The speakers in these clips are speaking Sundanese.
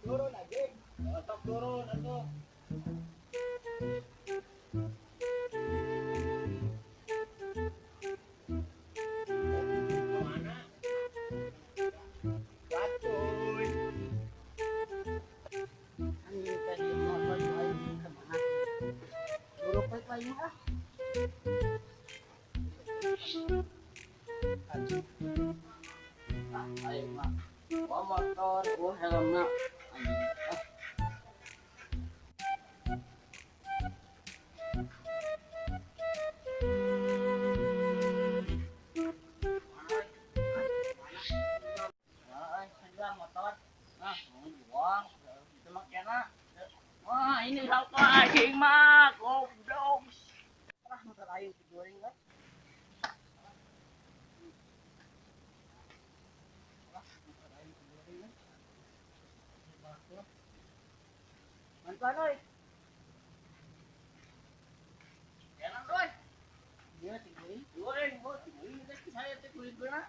Turun aja. Sok turun atuh. Mana? Batuy. Anjing tadi motor aing ke mana? Buruk we aing ah. Ah, aing mah. Bawa motor, oh helmna. Anjing. Ah. Motor. Ah, mau buang. Itu mah kena. Wah, ini siapa anjing mah? Goblok. Ah, motor aing digoreng lah. Mantuan oi. Enak oi. Dia digoreng. Goreng, oh, digoreng teh saya teh goreng geuna.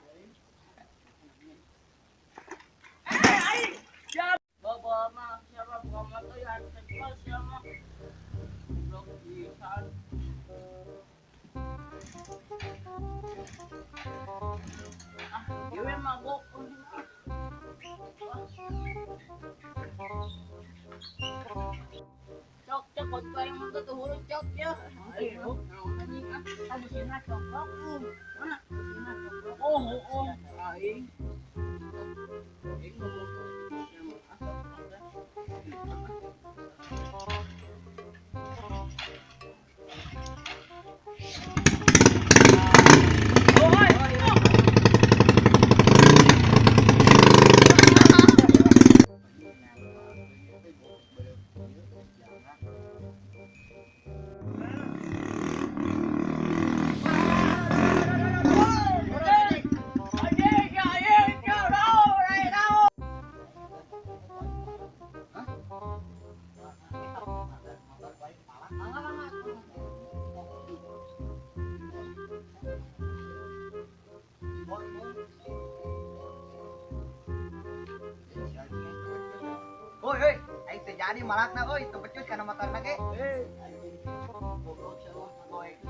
Eh, aing. Siap. Bawa mah siapa bawa motor ya terjual siapa. Goblok pisan. Ah, ieu mabok. Cok, cok, kau yang mau tuhurut cok ya. Ayo, anjing ah, busina cok, mana? Busina cok. Oh, oh, aing. Aing ngomong. Oi, oi, aing teu jadi malakna euy, teu becus kana motorna ge. Eh, anjing. Goblok sia mah goek.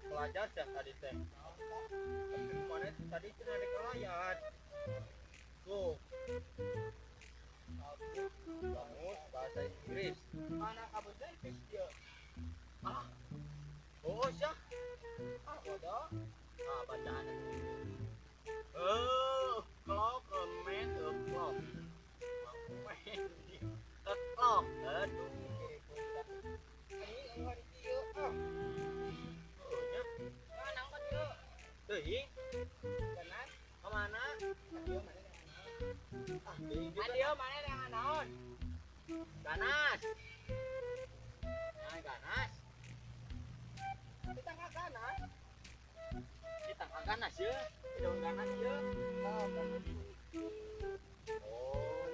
Belajar dah tadi teh. Mana tadi teh ada kelayat. Tuh. Kamus bahasa Inggris. Mana kamu Inggris dia? Ah. Oh, syah. Ah, bodoh. Ah, bacaan. Oh, clock, man, a clock. Man, a clock. Aduh. Teuing. Ganas ka mana? Ah, teuing mana dengan naon? Ganas. Nah, ganas. Kita nggak ganas. Kita nggak ganas ya. Daun ganas ya. Oh, ganas. Oh,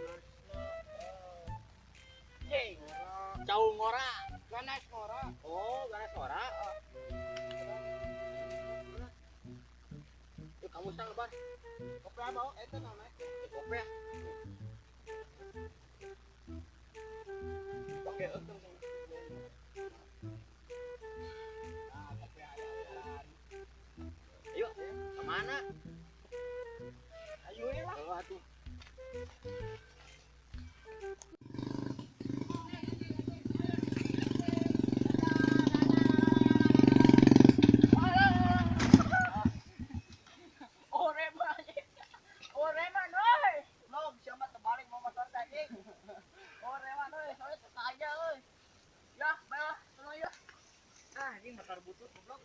cing. Cau ngora. Ganas ngora. Oh, ganas ngora. Kamu sang lebar. Kopi mau eta naon? Kopi. Pakai eukeun. Ah, kopi aya. Ayo, ke mana? Ayo lah. Oh, atuh. Ini motor butut goblok.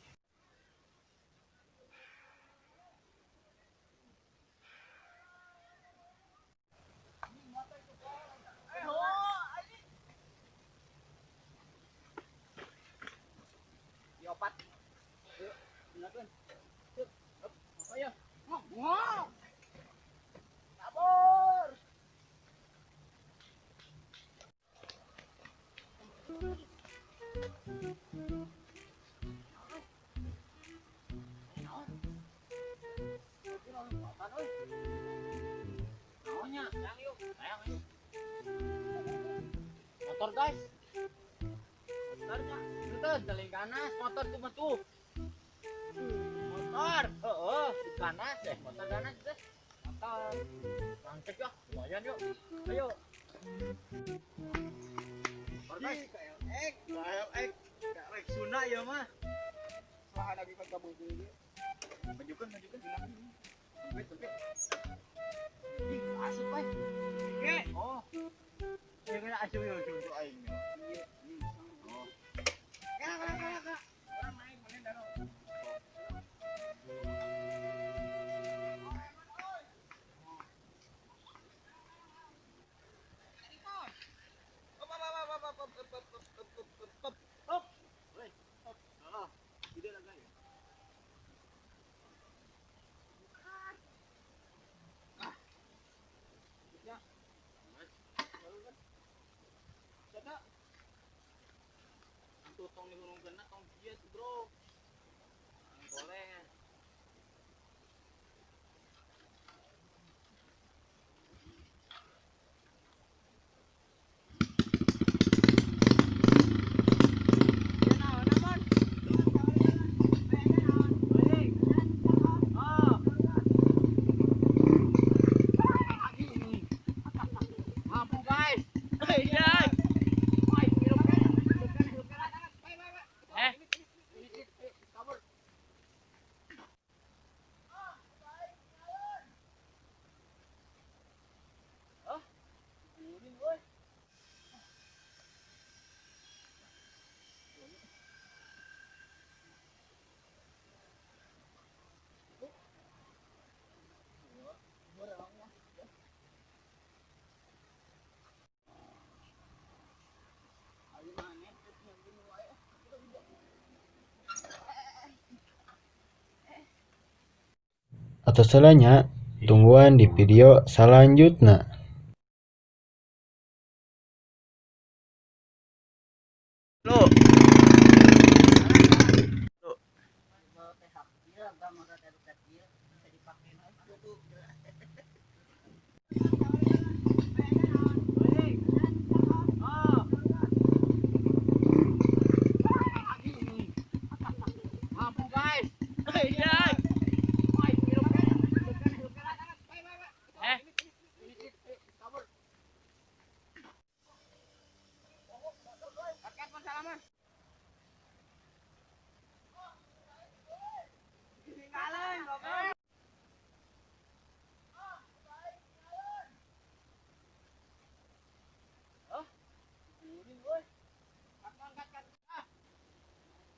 Motor guys. Motornya itu deling ganas, motor tuh mah tuh. Motor, heeh, ganas deh, motor ganas deh. Motor. Mantep ya, lumayan yuk. Ayo. Motor guys, KLX, KLX, KLX Sunda ya mah. Saha lagi kan kabur dulu. Majukan, majukan. Sempit, sempit. Ih, asup euy. Oke. Oh. Ya kena asup yo asup aing. Iya. Oh. Kak, kak, kak, kak. Orang naik mana daro. Tong dihurungkeunna tong kieu tuh, bro. Boleh. Mampu guys. Iya. Atos heula nya, tungguan di video salanjutna. Lo. Mampu guys. Iya.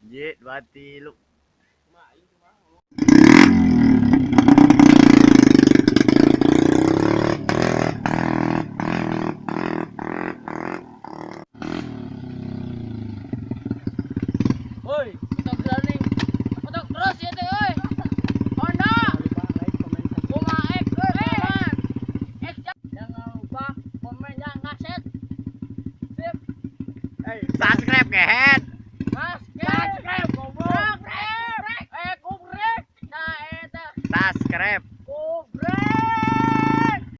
Jit bati lu. Woi, motor running. Motor terus ya teh oi. Honda. Kuma X, X. Jangan lupa komen dan share. Sip. Hey, subscribe kehead.